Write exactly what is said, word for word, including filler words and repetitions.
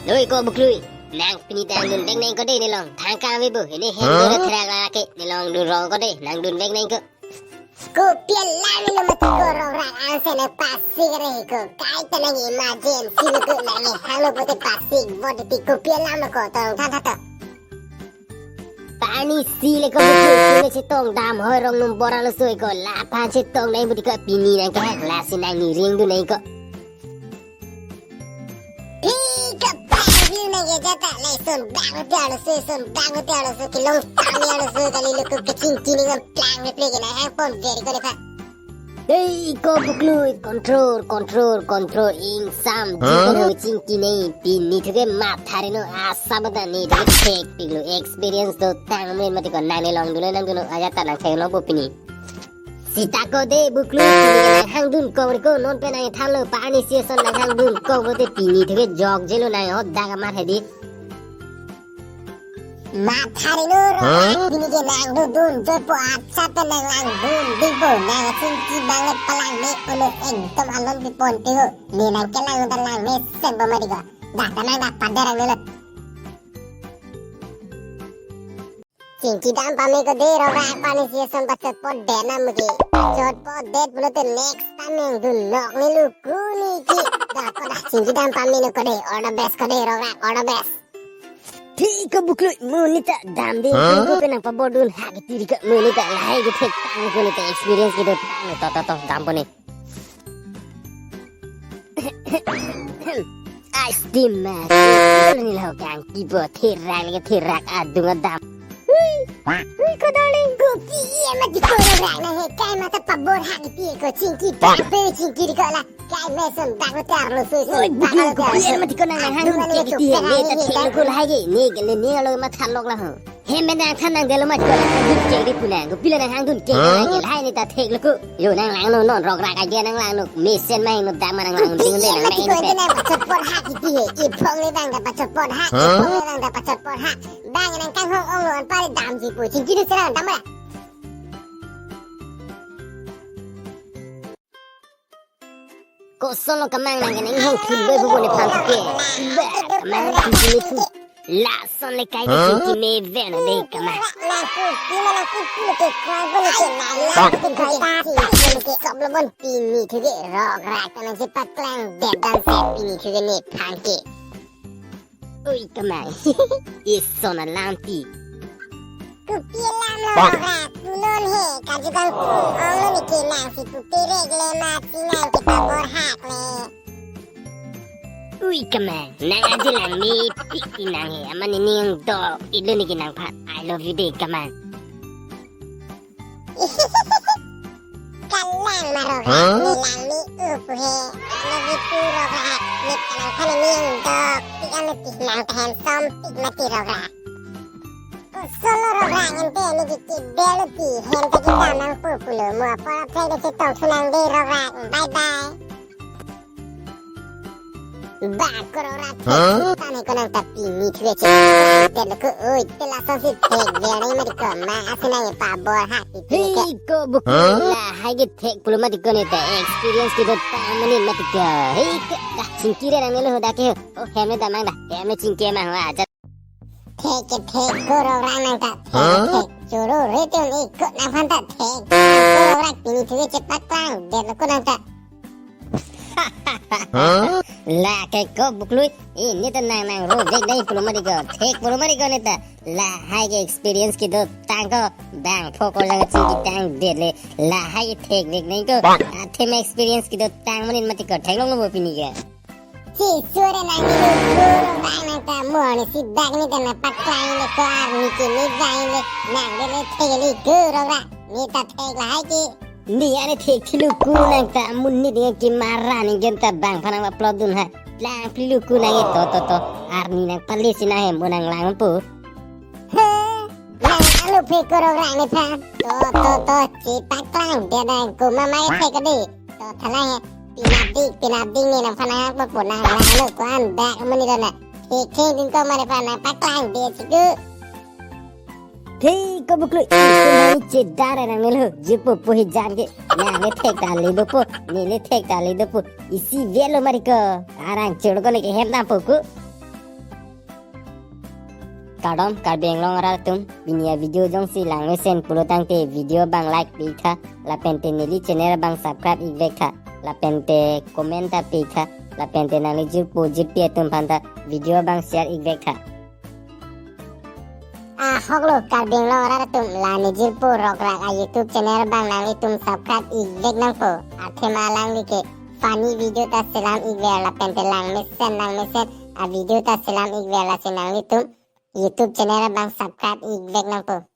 Doi ko Buklui, nang pini ta angdun vek nang ko dei nelong, thang kang ave bo, ini hem dei ra therak lake, nelong dun rong ko dei, nang dun vek nang ko. Kopi alam ilo mati ko Rongrak, angse nang pasik re ko, kaita nang emergency lo ko, nang hanglo pote pasik, bot ti kopi alam ko, tong than tha to. Pani si le ko Buklui, pini chetong dam hoi rong num bora lo soi ko, la pan chetong nang buti ko pini nang ke, lasi nang ni ring dun nang ko. Pika pagi nang ke jata, le son bang te alo soi, son bang te alo soi, kelong tami alo soi, kali lo ko kachingki nang plang le plek nang hang pon veri ko le pha. Dei ko Buklui, control, control, control, ingsam, jikon ho chingki nang, pini thuke mathari no, asam ta ni thuke thek pik lo, experience do tang men mati ko nang nelong dun nang dun, ajat ta nang thek lo bo pini. Sita ko dei Buklui, pini nang hang dun ko ko, non pen nang than lo, pani si son nang hang dun ko ko te pini thuke jok jelo nang ho dak amar hedi. Mathari no ro, pini ke nang dun dun, joipo acha pen nang lang dun, dingpo nang chingki bang le palang me, ulo ekdom alon pi pon te ho, ne nang kelang ta lang me, sen bo mati ko, dah ta nang dah pader ang le. Chingki dam pame ko dei Rongrak, pani si son pachot po det na muke. Pachot po det pulote next time nang dun nok ne lo ko niki. Dah ko dah chingki dam pame no ko dei. All the best ko dei Rongrak, all the best. Thik ko Buklui, monit ta dam dei ko, ko penang pabor dun hak tiri ko, monit ta lahai ke thek tang ko, nita experience kedo tang to to to dam po ne. Ai stima, ni lo kang kibo therak le therak adung adam. Hui, hui ko darling ko, kiye mati ko Rongrak nang he, kai mata pabor hak ti ko chingki pa pe chingki di ko la, kai me son dak lo tar lo soi son. Oi, dak Buklui lo ko tar kiye lo mati ko nang hang dun ke ti he, ne ta thek lo ko lahai ke, ne ke ne ne lo matha lok la ho. Hem nang than nang det lo mati ko, nang hang dun ke ri pu nang ko, pila nang hang dun ke, nang ke lahai ne ta thek lo ko. Yo nang lang no non Rongrak aja nang lang no, mesen mai no dam nang lang ding de nang ko nang ti ko ne. Nang pachot pot hak ti he, iphong le bang ta pachot pot hak, iphong le bang ta pachot pot hak. Bang nang kang hong ong lo an pare dam ji pu, chingki dun serang dam ba. Koson lo kemang nang ke nang hong thil boi bubu ne phan ke. Ba, kemang thil thil thu. Lason le kai ne thil thil me ven de kemang. Nang pu, pi ma nang pu pu ke koi bo ne ke nang la ke koi ta thil thil ke kop lo bon pini thuke Rongrak ta nang si paklang det dan se pini thuke ne phan ke. Ui kemang. Ison alam ti. Kopi alam lo Rongrak, punon he, kaju kangkung ong lo niki nang si pupe rek le mati nang ke pabor hak le. Ui kemang, nang aje lang mepik ti nang he, amat ne ning dok-ik lo niki nangphan. I love you dei kemang. Kalang ma Rongrak, ne lang me-u pu he. Ano gitu Rongrak, ne kalang khan ne ning dok-ik ano ti, nang ta handsome pik mati Rongrak. Koson lo Rongrak, ante ne ke kebel ti, hem ta kedam nang pu pulo, mo apor aphek de chetong thu nang dei Rongrak. Bye bye. Ba ko Rongrak, thek tane ko nang ta pini thuke che. Te lo ko oi, te lason si thek veri mati ko ma, asi nang pabor hak ti thek. Hei ko Buklui, lahai ke thek pulo mati ko ne ta experience kedo tang monit mati ko. Hei ko, dah chingki re nang ne lo dak ke. Oh, hem ne damang dah. Hem ne chingki mang ho aja. Thek ke thek ko Rongrak nang ta. Thek ke thek. Choro re te un-e ko nangphan ta thek. Ko Rongrak pini thuke chepak plang det lo ko nang ta. La ke ko Buklui, ini ta nang nang ro vek dei pulo mati ko, thek pulo mati ko ne ta. Lahai ke experience kedo tang ko, bang pho ko jang chingki tang det le, lahai ke thek vek nang ko. Athe me experience kedo tang monit mati ko, theklong lo bo pini ke. Si sure nang ni lu lu bang nang ta mo ne si bag ne ta nang paklang le ko arni ke ne jai le, nang de le thek le ko Rongrak, ne ta thek lahai ke. Ne ane thek thi lo ko nang ta, amun ne ding ke mara ning gen ta bang phan nang paplot dun ha. Lang phli lo ko nang e to to to. Arni nang pale si nang hem mo nang lang po. He, nang anu phe ko Rongrak ne phan. To to to, chepak plang det nang ko mama e thek dei. To thalai he. Pinadik pinadik ne nangphan nang po po nang lang lo ko an dak amun ne dona. Thek thek ding ko mane phan nang paklang det si ko. Thei ko Buklui, itum hai chedar nang nelo, jipo po hijan ke, nang le thek ta le dopo, ne le thek ta le dopo, isi velo mari ko, arang choro ko ne ke hem dam po ko. Kardom Karbi Anglong arat atum, pini a-video jongsi langmesen pulotangte video abang like pi-iktha, lapente neli channel abang subscribe ik-vektha, lapente comment ta pi-iktha, lapente nangli jirpo jirpi atum aphanta video abang share ik-vektha. Ahoklo Karbi Anglong arat atum, la nejirpo Rokrak a-YouTube channel abang nanglitum subscribe ik-vek nangpo. Athema alangli ke funny video ta selam ikver, lapente langmesen langmesen a-video ta selam ikver, lasi nanglitum YouTube channel abang subscribe ik-vek nangpo.